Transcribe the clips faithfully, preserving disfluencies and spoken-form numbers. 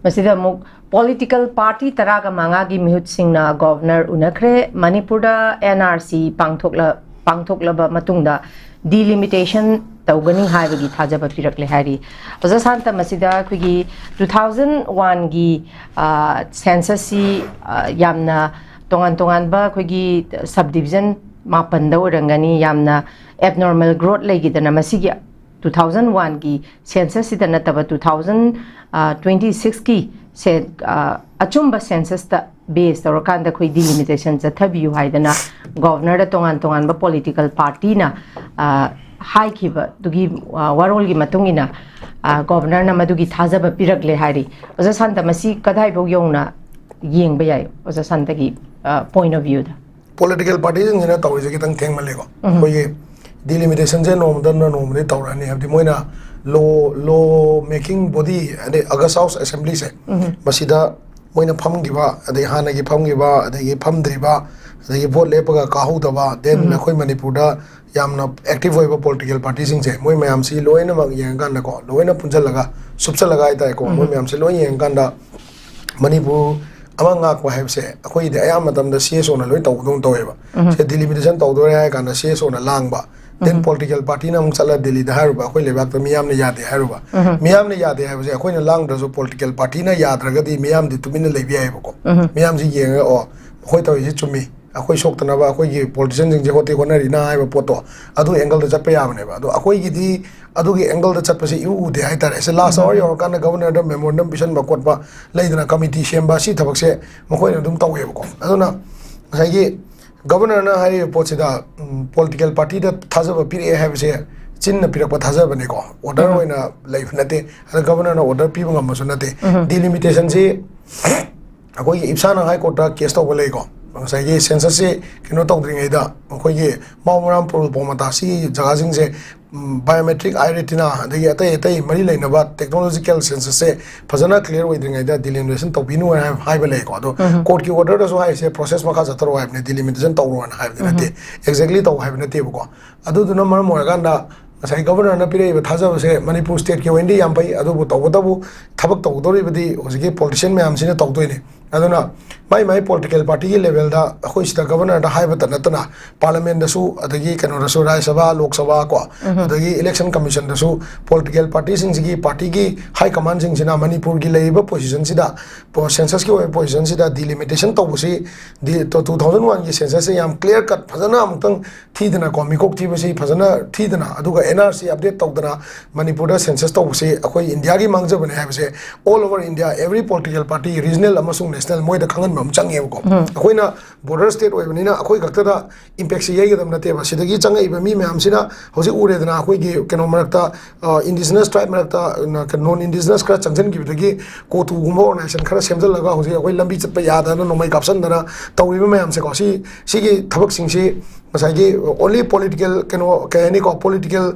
ꯃꯁꯤꯗ ꯑꯃꯨꯛ political party ꯇꯔꯥꯒ ꯃꯉꯥꯒꯤ ꯃꯤꯍꯨꯠꯁꯤꯡꯅ ꯒꯣꯚꯔꯅꯔ ꯎꯅꯈ꯭ꯔꯦ꯫ ꯃꯅꯤꯄꯨꯔꯗ ꯑꯦꯟ ꯑꯥꯔ ꯁꯤ ꯄꯥꯡꯊꯣꯛꯂ-, ꯄꯥꯡꯊꯣꯛꯂꯕ ꯃꯇꯨꯡꯗ ꯗꯤꯂꯤꯃꯤꯇꯦꯁꯟ ꯇꯧꯒꯅꯤ ꯍꯥꯏꯕꯒꯤ ꯊꯥꯖꯕ ꯄꯤꯔꯛꯂꯦ ꯍꯥꯏꯔꯤ꯫ ꯑꯣꯖꯥ ꯁꯥꯟꯇ, ꯃꯁꯤꯗ ꯑꯩꯈꯣꯏꯒꯤ ꯇꯨ ꯊꯥꯎꯖꯟ ꯋꯥꯟꯒꯤ, ꯑ, ꯁꯦꯟꯁꯁꯁꯤ, ꯑ, ꯌꯥꯝꯅ ꯇꯣꯉꯥꯟ ꯇꯣꯉꯥꯟꯕ ꯑꯩꯈꯣꯏꯒꯤ ꯁꯕ ꯗꯤꯕꯤꯖꯟ ꯃꯥꯄꯟꯗ ꯑꯣꯏꯔꯝꯒꯅꯤ, ꯌꯥꯝꯅ ꯑꯦꯕꯅꯣꯔꯃꯦꯜ ꯒ꯭ꯔꯣꯠ ꯂꯩꯈꯤꯗꯅ, ꯃꯁꯤꯒꯤ ꯇꯨ ꯊꯥꯎꯖꯟ ꯋꯥꯟꯒꯤ ꯁꯦꯟꯁꯁꯁꯤꯗ ꯅꯠꯇꯕ, ꯇꯨ ꯊꯥꯎꯖꯟ, ꯑ, ꯇ꯭ꯋꯦꯟꯇꯤ ꯁꯤꯛꯁꯀꯤ ꯁꯦ-, ꯑ, ꯑꯆꯨꯝꯕ ꯁꯦꯟꯁꯁꯇ ꯕꯦꯁ ꯇꯧꯔꯀꯥꯟꯗ ꯑꯩꯈꯣꯏ ꯗꯤꯂꯤꯃꯤꯇꯦꯁꯟ ꯆꯠꯊꯕꯤꯌꯨ ꯍꯥꯏꯗꯅ ꯒꯣꯚꯔꯅꯔꯗ ꯇꯣꯉꯥꯟ ꯇꯣꯉꯥꯟꯕ ꯄꯣꯂꯤꯇꯤꯀꯦꯜ ꯄꯥꯔꯇꯤꯅ, ꯑ, ꯍꯥꯏꯈꯤꯕꯗꯨꯒꯤ, ꯑ, ꯋꯥꯔꯣꯜꯒꯤ ꯃꯇꯨꯡ ꯏꯟꯅ, ꯑ, ꯒꯣꯚꯔꯅꯔꯅ ꯃꯗꯨꯒꯤ ꯊꯥꯖꯕ ꯄꯤꯔꯛꯂꯦ ꯍꯥꯏꯔꯤ꯫ ꯑꯣꯖꯥ ꯁꯥꯟꯇ, ꯃꯁꯤ ꯀꯗꯥꯏꯐꯥꯎ ꯌꯧꯅ ꯌꯦꯡꯕ ꯌꯥꯏ, ꯑꯣꯖꯥ ꯁꯥꯟꯇꯒꯤ, ꯑ, ꯄꯣꯏꯟ ꯑꯣꯐ ꯚ꯭ꯌꯨꯗ? ꯄꯣꯂꯤꯇꯤꯀꯦꯜ ꯄꯥꯔꯇꯤꯁꯤꯡꯁꯤꯅ ꯇꯧꯔꯤꯁꯦ ꯈꯤꯇꯪ ꯊꯦꯡꯃꯜꯂꯦꯀꯣ꯫ ꯎꯝ꯫ ꯑꯩꯈꯣꯏꯒꯤ ꯗꯤꯂꯤꯃꯤꯇꯦꯁꯟꯁꯦ ꯅꯣꯡꯃꯗ ꯅꯣꯡꯃꯗꯤ ꯇꯧꯔꯛꯑꯅꯤ, ꯍꯥꯏꯕꯗꯤ ꯃꯣꯏꯅ ꯂꯣ, ꯂꯣ ꯃꯦꯀꯤꯡ ꯕꯣꯗꯤ, ꯑꯗꯩ ꯑꯒꯁ ꯍꯥꯎꯁ ꯑꯦꯁꯦꯝꯕ꯭ꯂꯤꯁꯦ, ꯎꯝ꯫ ꯃꯁꯤꯗ ꯃꯣꯏꯅ ꯐꯝꯈꯤꯕ, ꯑꯗꯩ ꯍꯥꯟꯅꯒꯤ ꯐꯝꯈꯤꯕ, ꯑꯗꯒꯤ ꯐꯝꯗ꯭ꯔꯤꯕ, ꯑꯗꯒꯤ ꯚꯣꯠ ꯂꯦꯞꯄꯒ ꯀꯥꯍꯧꯗꯕ, ꯗꯦꯟ ꯎꯝ꯫ ꯑꯩꯈꯣꯏ ꯃꯅꯤꯄꯨꯔꯗ ꯌꯥꯝꯅ ꯑꯦꯛꯇꯤꯚ ꯑꯣꯏꯕ ꯄꯣꯂꯤꯇꯤꯀꯦꯜ ꯄꯥꯔꯇꯤꯁꯤꯡꯁꯦ, ꯃꯣꯏ ꯃꯌꯥꯝꯁꯤ ꯂꯣꯏꯅꯃꯛ ꯌꯦꯡꯉꯀꯥꯟꯗꯀꯣ, ꯂꯣꯏꯅ ꯄꯨꯟꯁꯤꯜꯂꯒ, ꯁꯨꯞꯆꯜꯂꯒ ꯍꯥꯏꯇꯥꯔꯦꯀꯣ, ꯃꯣꯏ ꯎꯝ꯫ ꯃꯌꯥꯝꯁꯤ ꯂꯣꯏ ꯌꯦꯡꯉꯀꯥꯟꯗ, ꯃꯅꯤꯄꯨꯔ ꯑꯃ ꯉꯥꯛꯄ ꯍꯥꯏꯕꯁꯦ ꯑꯩꯈꯣꯏꯒꯤꯗꯤ ꯑꯌꯥꯝꯕ ꯃꯇꯝꯗ ꯁꯤ ꯑꯦꯁ ꯑꯣꯅ ꯂꯣꯏ ꯇꯧꯕꯗꯧꯅ ꯇꯧꯋꯦꯕ꯫ ꯎꯝ꯫ ꯁꯦ ꯗꯤꯂꯤꯃꯤꯇꯦꯁꯟ ꯇꯧꯗꯣꯔꯦ ꯍꯥꯏ ꯀꯥꯟꯗ ꯁꯤ ꯑꯦꯁ ꯑꯣꯅ ꯂꯥꯡꯕ, ꯗꯦꯟ ꯎꯝ꯫ ꯄꯣꯂꯤꯇꯤꯀꯦꯜ ꯄꯥꯔꯇꯤꯅ ꯑꯃꯨꯛ ꯆꯠꯂ ꯗꯤꯜꯂꯤꯗ ꯍꯥꯏꯔꯨꯕ, ꯑꯩꯈꯣꯏ ꯂꯩꯕꯥꯛꯇ ꯃꯤꯌꯥꯝꯅ ꯌꯥꯗꯦ ꯍꯥꯏꯔꯨꯕ꯫ ꯎꯝ꯫ ꯃꯤꯌꯥꯝꯅ ꯌꯥꯗꯦ ꯍꯥꯏꯕꯁꯦ ꯑꯩꯈꯣꯏꯅ ꯂꯥꯡꯗ꯭ꯔꯁꯨ ꯄꯣꯂꯤꯇꯤꯀꯦꯜ ꯄꯥꯔꯇꯤꯅ ꯌꯥꯗ꯭ꯔꯒꯗꯤ ꯃꯤꯌꯥꯝꯗꯤ ꯇꯨꯃꯤꯟꯅ ꯂꯩꯕ ꯌꯥꯏꯑꯕꯀꯣ꯫ ꯎꯝ꯫ ꯃꯤꯌꯥꯝꯁꯤ ꯌꯦꯡꯉꯒ, "ꯑꯣ, ꯑꯩꯈꯣꯏ ꯇꯧꯔꯤꯁꯤ ꯆꯨꯝꯃꯤ, ꯑꯩꯈꯣꯏ ꯁꯣꯛꯇꯅꯕ ꯑꯩꯈꯣꯏꯒꯤ ꯄꯣꯂꯤꯇꯤꯁꯤꯌꯟꯁꯤꯡꯁꯦ ꯍꯣꯠꯇꯤ ꯍꯣꯠꯅꯔꯤꯅ" ꯍꯥꯏꯕ ꯄꯣꯠꯇꯣ, ꯑꯗꯨ ꯑꯦꯡꯒꯜꯗ ꯆꯠꯄ ꯌꯥꯕꯅꯦꯕ꯫ ꯑꯗꯣ ꯑꯩꯈꯣꯏꯒꯤꯗꯤ ꯑꯗꯨꯒꯤ ꯑꯦꯡꯒꯜꯗ ꯆꯠꯄꯁꯦ ꯏꯎ ꯎꯗꯦ ꯍꯥꯏꯇꯥꯔꯦ꯫ ꯁꯦ ꯂꯥꯁ ꯎꯝ꯫ ꯑꯋꯥꯔ ꯌꯧꯔꯀꯥꯟꯗ ꯒꯕꯔꯅꯔꯗ ꯃꯦꯃꯣꯔꯦꯟꯗꯝ ꯄꯤꯁꯟꯕ ꯈꯣꯠꯄ ꯂꯩꯗꯅ, ꯀꯃꯤꯇꯤ ꯁꯦꯝꯕ, ꯁꯤ ꯊꯕꯛꯁꯦ ꯃꯈꯣꯏꯅ ꯑꯗꯨꯝ ꯇꯧꯋꯦꯕꯀꯣ꯫ ꯑꯗꯨꯅ ꯉꯁꯥꯏꯒꯤ ꯒꯕꯔꯅꯔꯅ ꯍꯥꯏꯔꯤꯕ ꯄꯣꯠꯁꯤꯗ, ꯎꯝ, ꯄꯣꯂꯤꯇꯤꯀꯦꯜ ꯄꯥꯔꯇꯤꯗ ꯊꯥꯖꯕ ꯄꯤꯔꯛꯑꯦ ꯍꯥꯏꯕꯁꯦ ꯆꯤꯟꯅ ꯄꯤꯔꯛꯄ ꯊꯥꯖꯕꯅꯤꯀꯣ, ꯑꯣꯔꯗꯔ ꯎꯝ꯫ ꯑꯣꯏꯅ ꯂꯩꯕ ꯅꯠꯇꯦ, ꯑꯗ ꯒꯕꯔꯅꯔꯅ ꯑꯣꯔꯗꯔ ꯄꯤꯕ ꯉꯝꯕꯁꯨ ꯅꯠꯇꯦ꯫ ꯎꯝ꯫ ꯗꯤꯂꯤꯃꯤꯇꯦꯁꯟꯁꯤ ꯑꯩꯈꯣꯏꯒꯤ ꯏꯞꯁꯥꯅ ꯍꯥꯏ ꯀꯣꯔꯠꯇ ꯀꯦꯁ ꯇꯧꯕ ꯂꯩꯀꯣ, ꯉꯁꯥꯏꯒꯤ ꯁꯦꯟꯁꯁꯁꯤ ꯀꯩꯅꯣ ꯇꯧꯗ꯭ꯔꯤꯉꯩꯗ, ꯑꯩꯈꯣꯏꯒꯤ ꯃꯥꯎ ꯃꯔꯥꯝ ꯄꯨꯔꯨꯜ ꯄꯣꯃꯇꯥ ꯁꯤ ꯖꯒꯥꯁꯤꯡꯁꯦ, ꯎꯝ, ꯕꯥꯏꯑꯣꯃꯦꯇ꯭ꯔꯤꯛ, ꯑꯥꯏ ꯔꯦꯇꯤꯅꯥ, ꯑꯗꯒꯤ ꯑꯇꯩ ꯑꯇꯩ ꯃꯔꯤ ꯂꯩꯅꯕ ꯇꯦꯛꯅꯣꯂꯣꯖꯤꯀꯦꯜ ꯁꯦꯟꯁꯁꯁꯦ ꯐꯖꯅ ꯀ꯭ꯂꯤꯌꯥꯔ ꯑꯣꯏꯗ꯭ꯔꯤꯉꯩꯗ ꯗꯤꯂꯤꯃꯤꯇꯦꯁꯟ ꯇꯧꯕꯤꯅꯨ ꯍꯥꯏꯅ ꯍꯥꯏꯕ ꯂꯩꯀꯣ꯫ ꯑꯗꯣ ꯎꯝ꯫ ꯀꯣꯔꯠꯀꯤ ꯑꯣꯔꯗꯔꯗꯁꯨ ꯍꯥꯏꯔꯤꯁꯦ ꯄ꯭ꯔꯣꯁꯦꯁ ꯃꯈꯥ ꯆꯠꯊꯔꯛꯑꯣ ꯍꯥꯏꯕꯅꯦ, ꯗꯤꯂꯤꯃꯤꯇꯦꯁꯟ ꯇꯧꯔꯣꯅ ꯍꯥꯏꯕꯗꯤ ꯎꯝ꯫ ꯅꯠꯇꯦ, ꯑꯦꯛꯖꯦꯛꯂꯤ ꯇꯧ ꯍꯥꯏꯕ ꯅꯠꯇꯦꯕꯀꯣ꯫ ꯑꯗꯨꯗꯨꯅ ꯃꯔꯝ ꯑꯣꯏꯔꯀꯥꯟꯗ ꯉꯁꯥꯏ ꯒꯕꯔꯅꯔꯅ ꯄꯤꯔꯛꯏꯕ ꯊꯥꯖꯕꯁꯦ ꯃꯅꯤꯄꯨꯔ ꯁ꯭ꯇꯦꯠꯀꯤ ꯑꯣꯏꯅꯗꯤ ꯌꯥꯝ ꯐꯩ, ꯑꯗꯨꯕꯨ ꯇꯧꯕꯇꯕꯨ ꯊꯕꯛ ꯇꯧꯒꯗꯧꯔꯤꯕꯗꯤ ꯍꯧꯖꯤꯛꯀꯤ ꯄꯣꯂꯤꯇꯤꯁꯤꯌꯟ ꯃꯌꯥꯝꯁꯤꯅ ꯇꯧꯗꯣꯏꯅꯦ꯫ ꯑꯗꯨꯅ ꯃꯥꯏ ꯃꯥꯏ ꯄꯣꯂꯤꯇꯤꯀꯦꯜ ꯄꯥꯔꯇꯤꯒꯤ ꯂꯦꯚꯦꯜꯗ ꯑꯩꯈꯣꯏ ꯁꯤꯗ ꯒꯕꯔꯅꯔꯗ ꯍꯥꯏꯕꯇ ꯅꯠꯇꯅ ꯄꯥꯔꯂꯤꯌꯥꯃꯦꯟꯗꯁꯨ, ꯑꯗꯒꯤ ꯀꯩꯅꯣꯗꯁꯨ, ꯔꯥꯖ꯭ꯌ ꯁꯚꯥ, ꯂꯣꯛ ꯁꯚꯥ ꯀꯣ, ꯑꯗꯒꯤ ꯏꯂꯦꯛꯁꯟ ꯀꯃꯤꯁꯟꯗꯁꯨ ꯄꯣꯂꯤꯇꯤꯀꯦꯜ ꯄꯥꯔꯇꯤꯁꯤꯡꯁꯤꯒꯤ ꯄꯥꯔꯇꯤꯒꯤ ꯍꯥꯏ ꯀꯃꯥꯟꯁꯤꯡꯁꯤꯅ ꯃꯅꯤꯄꯨꯔꯒꯤ ꯂꯩꯔꯤꯕ ꯄꯣꯖꯤꯁꯟꯁꯤꯗ, ꯁꯦꯟꯁꯁꯀꯤ ꯑꯣꯏꯕ ꯄꯣꯖꯤꯁꯟꯁꯤꯗ ꯗꯤꯂꯤꯃꯤꯇꯦꯁꯟ ꯇꯧꯕꯁꯤ, ꯗꯤ ꯇꯨ ꯊꯥꯎꯖꯟ ꯋꯥꯟꯒꯤ ꯁꯦꯟꯁꯁꯁꯦ ꯌꯥꯝ ꯀ꯭ꯂꯤꯌꯥꯔ ꯀꯠ ꯐꯖꯅ ꯑꯃꯨꯛꯇꯪ ꯊꯤꯗꯅꯀꯣ, ꯃꯤꯀꯣꯛ ꯊꯤꯕꯁꯤ ꯐꯖꯅ ꯊꯤꯗꯅ, ꯑꯗꯨꯒ ꯑꯦꯟ ꯑꯥꯔ ꯁꯤ ꯑꯞꯗꯦꯠ ꯇꯧꯗꯅ ꯃꯅꯤꯄꯨꯔꯗ ꯁꯦꯟꯁꯁ ꯇꯧꯕꯁꯤ ꯑꯩꯈꯣꯏ ꯏꯟꯗꯤꯌꯥꯒꯤ ꯃꯥꯡꯖꯕꯅꯦ ꯍꯥꯏꯕꯁꯦ all over India, every political party, regional ꯑꯃꯁꯨꯡ ꯅꯦꯁꯅꯦꯜ, ꯃꯣꯏꯗ ꯈꯪꯍꯟꯕ ꯑꯃ ꯆꯪꯉꯦꯕꯀꯣ꯫ ꯑꯩꯈꯣꯏꯅ ꯕꯣꯔꯗꯔ ꯁ꯭ꯇꯦꯠ ꯑꯣꯏꯕꯅꯤꯅ ꯑꯩꯈꯣꯏ ꯈꯛꯇꯗ ꯏꯝꯄꯦꯛꯁꯤ ꯌꯩꯒꯗꯕ ꯅꯠꯇꯦꯕ꯫ ꯁꯤꯗꯒꯤ ꯆꯪꯉꯛꯏꯕ ꯃꯤ ꯃꯌꯥꯝꯁꯤꯅ ꯍꯧꯖꯤꯛ ꯎꯔꯦꯗꯅ, ꯑꯩꯈꯣꯏꯒꯤ ꯀꯩꯅꯣ ꯃꯔꯛꯇ, ꯏꯟꯗꯤꯖꯤꯅꯁ ꯇ꯭ꯔꯥꯏꯕ ꯃꯔꯛꯇ ꯅꯣꯟ ꯏꯟꯗꯤꯖꯤꯅꯁ ꯈꯔ ꯆꯪꯁꯤꯟꯈꯤꯕꯗꯒꯤ ꯀꯣꯇꯨꯒꯨꯝꯕ ꯑꯣꯔꯒꯅꯥꯏꯖꯦꯁꯟ ꯈꯔ ꯁꯦꯝꯖꯤꯜꯂꯒ ꯍꯧꯖꯤꯛ ꯑꯩꯈꯣꯏ ꯂꯝꯕꯤ ꯆꯠꯄ ꯌꯥꯗꯅ ꯅꯣꯡꯃꯩ ꯀꯥꯞꯁꯤꯟꯗꯅ ꯇꯧꯔꯤꯕ ꯃꯌꯥꯝꯁꯦꯀꯣ, ꯁꯤ, ꯁꯤꯒꯤ ꯊꯕꯛꯁꯤꯡꯁꯤ ꯉꯁꯥꯏꯒꯤ only political ꯀꯩꯅꯣ, ꯀꯩ ꯍꯥꯏꯅꯤꯀꯣ, ꯄꯣꯂꯤꯇꯤꯀꯦꯜ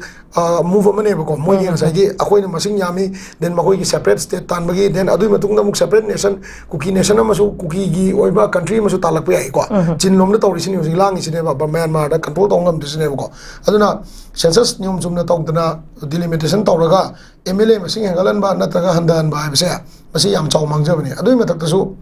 ꯃꯨꯚ ꯑꯃꯅꯦꯕꯀꯣ꯫ ꯃꯣꯏꯒꯤ ꯉꯁꯥꯏꯒꯤ ꯑꯩꯈꯣꯏꯅ ꯃꯁꯤꯡ ꯌꯥꯝꯃꯤ, ꯗꯦꯟ ꯃꯈꯣꯏꯒꯤ ꯁꯦꯄꯔꯦꯠ ꯁ꯭ꯇꯦꯠ ꯇꯥꯟꯕꯒꯤ, ꯗꯦꯟ ꯑꯗꯨꯒꯤ ꯃꯇꯨꯡꯗ ꯑꯃꯨꯛ ꯁꯦꯄꯔꯦꯠ ꯅꯦꯁꯟ, ꯀꯨꯀꯤ ꯅꯦꯁꯟ ꯑꯃꯁꯨ ꯀꯨꯀꯤꯒꯤ ꯑꯣꯏꯕ ꯀꯟꯇ꯭ꯔꯤ ꯑꯃꯁꯨ ꯇꯥꯜꯂꯛꯄ ꯌꯥꯏꯀꯣ꯫ ꯆꯤꯟꯂꯣꯝꯗ ꯇꯧꯔꯤꯁꯤꯅꯦ ꯍꯧꯖꯤꯛ ꯂꯥꯡꯉꯤꯁꯤꯅꯦꯕ, ꯃꯌꯥꯟꯃꯥꯔꯗ ꯀꯟꯇ꯭ꯔꯣꯜ ꯇꯧꯕ ꯉꯝꯗ꯭ꯔꯤꯁꯤꯅꯦꯕꯀꯣ꯫ ꯑꯗꯨꯅ ꯁꯦꯟꯁꯁ ꯅꯤꯌꯣꯝ ꯆꯨꯝꯅ ꯇꯧꯗꯅ, ꯗꯤꯂꯤꯃꯤꯇꯦꯁꯟ ꯇꯧꯔꯒ ꯑꯦꯝ ꯑꯦꯜ ꯑꯦ ꯃꯁꯤꯡ ꯍꯦꯟꯒꯠꯍꯟꯕ ꯅꯠꯇ꯭ꯔꯒ ꯍꯟꯊꯍꯟꯕ ꯍꯥꯏꯕꯁꯦ, ꯃꯁꯤ ꯌꯥꯝ ꯆꯥꯎ ꯃꯥꯡꯖꯕꯅꯤ꯫ ꯑꯗꯨꯒꯤ ꯃꯊꯛꯇꯁꯨ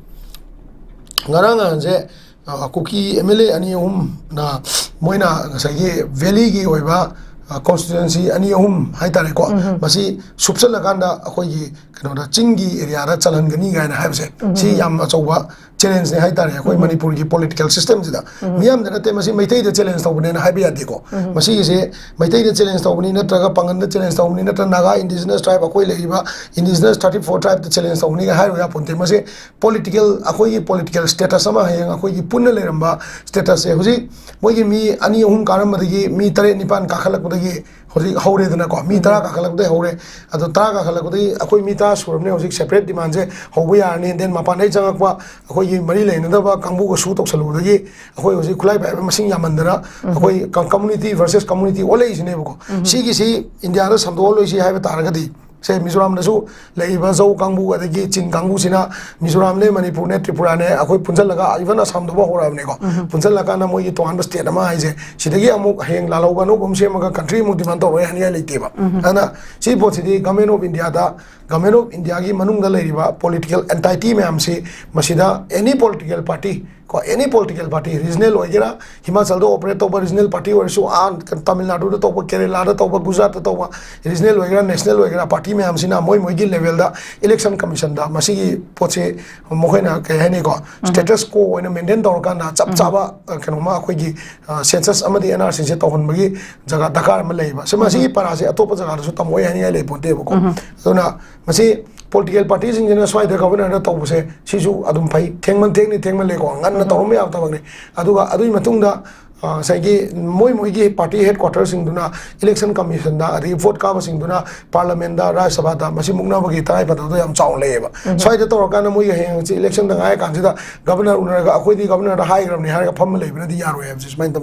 ꯉꯔꯥꯡ ꯅꯍꯥꯟꯁꯦ, ꯑ, ꯀꯨꯀꯤ ꯑꯦꯝ ꯑꯦꯜ ꯑꯦ ꯑꯅꯤ ꯑꯍꯨꯝꯅ ꯃꯣꯏꯅ ꯉꯁꯥꯏꯒꯤ ꯚꯦꯂꯤꯒꯤ ꯑꯣꯏꯕ, ꯑ, ꯀꯣꯟꯁꯇꯤꯇ꯭ꯋꯦꯟꯁꯤ ꯑꯅꯤ ꯑꯍꯨꯝ ꯍꯥꯏꯇꯥꯔꯦꯀꯣ, ꯃꯁꯤ ꯁꯨꯞꯆꯜꯂꯀꯥꯟꯗ ꯑꯩꯈꯣꯏꯒꯤ ꯀꯩꯅꯣꯗ, ꯆꯤꯡꯒꯤ ꯑꯦꯔꯤꯌꯥꯗ ꯆꯜꯍꯟꯒꯅꯤ ꯀꯥꯏꯅ ꯍꯥꯏꯕꯁꯦ, ꯁꯤ ꯌꯥꯝ ꯑꯆꯧꯕ ꯆꯦꯂꯦꯟꯖꯅꯦ ꯍꯥꯏꯇꯥꯔꯦ ꯑꯩꯈꯣꯏ ꯃꯅꯤꯄꯨꯔꯒꯤ ꯄꯣꯂꯤꯇꯤꯀꯦꯜ ꯁꯤꯁꯇꯦꯝꯁꯤꯗ꯫ ꯃꯤꯌꯥꯝꯗ ꯅꯠꯇꯦ, ꯃꯁꯤ ꯃꯩꯇꯩꯗ ꯆꯦꯂꯦꯟꯖ ꯇꯧꯕꯅꯦꯅ ꯍꯥꯏꯕ ꯌꯥꯗꯦꯀꯣ꯫ ꯃꯁꯤꯒꯤꯁꯦ ꯃꯩꯇꯩꯗ ꯆꯦꯂꯦꯟꯖ ꯇꯧꯕꯅꯤ ꯅꯠꯇ꯭ꯔꯒ ꯄꯥꯡꯒꯟꯗ ꯆꯦꯂꯦꯟꯖ ꯇꯧꯕꯅꯤ ꯅꯠꯇ꯭ꯔꯒ ꯅꯥꯒꯥ ꯏꯟꯗꯤꯖꯤꯅꯁ ꯇ꯭ꯔꯥꯏꯕ, ꯑꯩꯈꯣꯏ ꯂꯩꯔꯤꯕ ꯏꯟꯗꯤꯖꯤꯅꯁ ꯊꯥꯔꯇꯤ ꯐꯣꯔ ꯇ꯭ꯔꯥꯏꯕꯇ ꯆꯦꯂꯦꯟꯖ ꯇꯧꯕꯅꯤꯒ ꯍꯥꯏꯔꯨ ꯌꯥꯄꯣꯟꯇꯦ꯫ ꯃꯁꯤ ꯄꯣꯂꯤꯇꯤꯀꯦꯜ, ꯑꯩꯈꯣꯏꯒꯤ ꯄꯣꯂꯤꯇꯤꯀꯦꯜ ꯁ꯭ꯇꯦꯇꯁ ꯑꯃ, ꯍꯌꯦꯡ ꯑꯩꯈꯣꯏꯒꯤ ꯄꯨꯟꯅ ꯂꯩꯔꯝꯕ ꯁ꯭ꯇꯦꯇꯁꯁꯦ, ꯍꯧꯖꯤꯛ ꯃꯣꯏꯒꯤ ꯃꯤ ꯑꯅꯤ ꯑꯍꯨꯝ ꯀꯥꯔꯝꯕꯗꯒꯤ ꯃꯤ ꯇꯔꯦꯠ ꯅꯤꯄꯥꯟ ꯀꯥꯈꯠꯂꯛꯄꯗꯒꯤ ꯍꯧꯖꯤꯛ ꯍꯧꯔꯦꯗꯅꯀꯣ, ꯃꯤ ꯇꯔꯥ ꯀꯥꯈꯠꯂꯛꯄꯗꯒꯤ ꯍꯧꯔꯦ꯫ ꯑꯗꯣ ꯇꯔꯥ ꯀꯥꯈꯠꯂꯛꯄꯗꯒꯤ ꯑꯩꯈꯣꯏ ꯃꯤ ꯇꯔꯥ ꯁꯨꯔꯕꯅꯦ, ꯍꯧꯖꯤꯛ ꯁꯦꯄꯔꯦꯠ ꯗꯤꯃꯥꯟꯁꯦ ꯍꯧꯕ ꯌꯥꯔꯅꯤ꯫ ꯗꯦꯟ ꯃꯄꯥꯟꯗꯒꯤ ꯆꯪꯉꯛꯄ ꯑꯩꯈꯣꯏꯒꯤ ꯃꯔꯤ ꯂꯩꯅꯗꯕ ꯀꯥꯡꯕꯨꯒ ꯁꯨ ꯇꯧꯁꯜꯂꯨꯕꯗꯒꯤ ꯑꯩꯈꯣꯏ ꯍꯧꯖꯤꯛ ꯈꯨꯠꯂꯥꯏ ꯄꯥꯏꯕ ꯃꯁꯤꯡ ꯌꯥꯝꯃꯟꯗꯅ ꯑꯩꯈꯣꯏ ꯀꯝꯃꯨꯅꯤꯇꯤ ꯚꯔꯁꯦꯁ ꯀꯝꯃꯨꯅꯤꯇꯤ ꯑꯣꯜꯂꯛꯏꯁꯤꯅꯦꯕꯀꯣ꯫ ꯁꯤꯒꯤꯁꯤ ꯏꯟꯗꯤꯌꯥꯗ ꯁꯟꯗꯣꯛꯍꯜꯂꯣꯏꯁꯤ ꯍꯥꯏꯕ ꯇꯥꯔꯒꯗꯤ, ꯁꯦ ꯃꯤꯖꯣꯔꯥꯝꯗꯁꯨ ꯂꯩꯔꯤꯕ ꯖꯧ ꯀꯥꯡꯕꯨ, ꯑꯗꯒꯤ ꯆꯤꯡ ꯀꯥꯡꯕꯨꯁꯤꯅ ꯃꯤꯖꯣꯔꯥꯝꯅꯦ, ꯃꯅꯤꯄꯨꯔꯅꯦ, ꯇ꯭ꯔꯤꯄꯨꯔꯥꯅꯦ, ꯑꯩꯈꯣꯏ ꯄꯨꯟꯁꯤꯜꯂꯒ, even ꯑꯁꯥꯝꯗꯐꯥꯎ ꯍꯧꯔꯛꯑꯕꯅꯦꯀꯣ꯫ ꯄꯨꯟꯁꯤꯜꯂꯀꯥꯟꯗ ꯃꯣꯏꯒꯤ ꯇꯣꯉꯥꯟꯕ state ꯑꯃ ꯍꯥꯏꯁꯦ, ꯁꯤꯗꯒꯤ ꯑꯃꯨꯛ ꯍꯌꯦꯡ ꯂꯥꯜꯍꯧꯕ ꯑꯅꯧꯕ ꯑꯃ ꯁꯦꯝꯃꯒ country ꯑꯃꯨꯛ demand ꯇꯧꯔꯣꯏ ꯍꯥꯏꯅꯤꯡꯉꯥꯏ ꯂꯩꯇꯦꯕ꯫ ꯑꯗꯨꯅ ꯁꯤ ꯄꯣꯠꯁꯤꯗꯤ Government of Indiaꯗ, Government of Indiaꯒꯤ ꯃꯅꯨꯡꯗ ꯂꯩꯔꯤꯕ political entity ꯃꯌꯥꯝꯁꯤ, ꯃꯁꯤꯗ any political party ꯀꯣ, any political party, regional ꯑꯣꯏꯒꯦꯔꯥ, ꯍꯤꯃꯥꯆꯜꯗ operate ꯇꯧꯕ regional party ꯑꯣꯏꯔꯁꯨ, ꯑꯥ ꯇꯥꯃꯤꯜ ꯅꯥꯗꯨꯗ ꯇꯧꯕ, ꯀꯦꯔꯦꯂꯥꯗ ꯇꯧꯕ, ꯒꯨꯖꯔꯥꯠꯇ ꯇꯧꯕ, regional ꯑꯣꯏꯒꯦꯔꯥ, national ꯑꯣꯏꯒꯦꯔꯥ, party ꯃꯌꯥꯝꯁꯤꯅ ꯃꯣꯏ ꯃꯣꯏꯒꯤ levelꯗ Election Commissionꯗ ꯃꯁꯤꯒꯤ ꯄꯣꯠꯁꯦ ꯃꯈꯣꯏꯅ, ꯀꯩ ꯍꯥꯏꯅꯤꯀꯣ, status quo ꯑꯣꯏꯅ maintain ꯇꯧꯔꯀꯥꯟꯗ ꯆꯞ ꯆꯥꯕ, ꯑ, ꯀꯩꯅꯣꯃ ꯑꯩꯈꯣꯏꯒꯤ, ꯑ, census ꯑꯃꯗꯤ N R Cꯁꯦ ꯇꯧꯍꯟꯕꯒꯤ ꯖꯒꯥ ꯗꯔꯀꯥꯔ ꯑꯃ ꯂꯩꯌꯦꯕ꯫ ꯁꯤ, ꯃꯁꯤꯒꯤ ꯄꯔꯥꯁꯦ ꯑꯇꯣꯞꯄ ꯖꯒꯥꯗꯁꯨ ꯇꯝꯃꯣꯏ ꯍꯥꯏꯅꯤꯡꯉꯥꯏ ꯂꯩ ꯄꯣꯟꯇꯦꯕꯀꯣ꯫ ꯑꯗꯨꯅ ꯃꯁꯤ political partyꯁꯤꯡꯁꯤꯅ ꯁ꯭ꯋꯥꯏꯗ Governorꯗ ꯇꯧꯕꯁꯦ, ꯁꯤꯁꯨ ꯑꯗꯨꯝ ꯐꯩ꯫ ꯊꯦꯡꯃꯟ-, ꯊꯦꯡꯅꯤ, ꯊꯦꯡꯃꯜꯂꯦꯀꯣ, ꯉꯟꯅ ꯇꯧꯔꯝꯕ ꯌꯥꯕ ꯊꯕꯛꯅꯤ꯫ ꯑꯗꯨꯒ ꯑꯗꯨꯒꯤ ꯃꯇꯨꯡꯗ, ꯑ, ꯉꯁꯥꯏꯒꯤ ꯃꯣꯏ ꯃꯣꯏꯒꯤ party headquarterꯁꯤꯡꯗꯨꯅ Election Commissionꯗ, ꯑꯗꯒꯤ vote ꯀꯥꯕꯁꯤꯡꯗꯨꯅ parliamentꯗ, ꯔꯥꯖ꯭ꯌ ꯁꯚꯥꯗ ꯃꯁꯤ ꯃꯨꯛꯅꯕꯒꯤ ꯇꯉꯥꯏ ꯐꯗꯕꯗꯣ ꯌꯥꯝ ꯆꯥꯎꯅ ꯂꯩꯌꯦꯕ꯫ ꯁ꯭ꯋꯥꯏꯗ ꯇꯧꯔꯀꯥꯟꯗ ꯃꯣꯏꯒꯤ ꯍꯌꯦꯡ ꯍꯪꯆꯤꯠ electionꯗ ꯉꯥꯏꯔ ꯀꯥꯟꯁꯤꯗ Governor ꯎꯅꯔꯒ "ꯑꯩꯈꯣꯏꯗꯤ Governorꯗ ꯍꯥꯏꯈ꯭ꯔꯕꯅꯤ" ꯍꯥꯏꯔꯒ ꯐꯝꯃ ꯂꯩꯕꯅꯗꯤ ꯌꯥꯔꯣꯏ ꯍꯥꯏꯕꯁꯦ ꯁꯨꯃꯥꯏꯅ ꯇꯧ